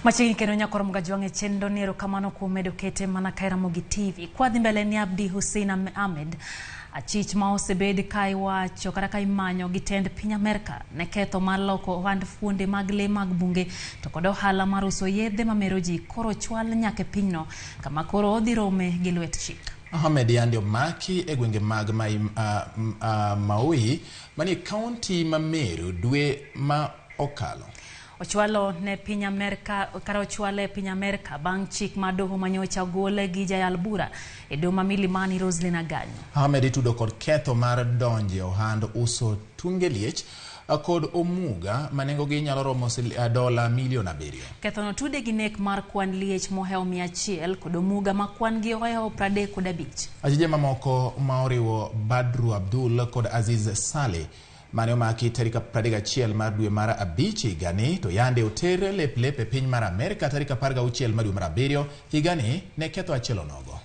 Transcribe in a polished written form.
Machiegni kendo nyakoro Mgajwang' e chenro ni erokamano kuom medo kete mana ka Ramogi TV. Kwadhi mbele ni Abdi Hussein Ahmed, achich ma osebed ka iwacho kata ka imanyo gi tend piny Amerka ne ketho mar loko ohand fuonde mag lee mag bunge to kod ohala mar uso yedhe mamero ji koro ochwal nyaka e pinyno kama koro odhi rome gi lwet chik. Ahmed yande omaki e gwenge mag Maui manie kaunti ma Meru dwe ma okalo. Ochwalo ne piny Amerka kata ochwale e piny Amerka bang' chik ma doho manyocha ogol gi jayal bura e doho ma Milimani Roselyn Aganyo. Ahmed itudo kod ketho mar donjo e ohand uso tunge liech kod omuga ma nengogi nyalo romo dola milion 7. Kethono tude gi nek mar kwan liech mohewo 100 kod omuga ma kwan gi ohewo 35. Achije mamoko ma oriwo Badru Abdul kod Aziz Saleh mane omaki tarik 31 mar dwe mar 5 higani to yande oter lep lep e piny mar Amerka tarik 16 mar dwe mar 7 higani ne ketho achiel onogo.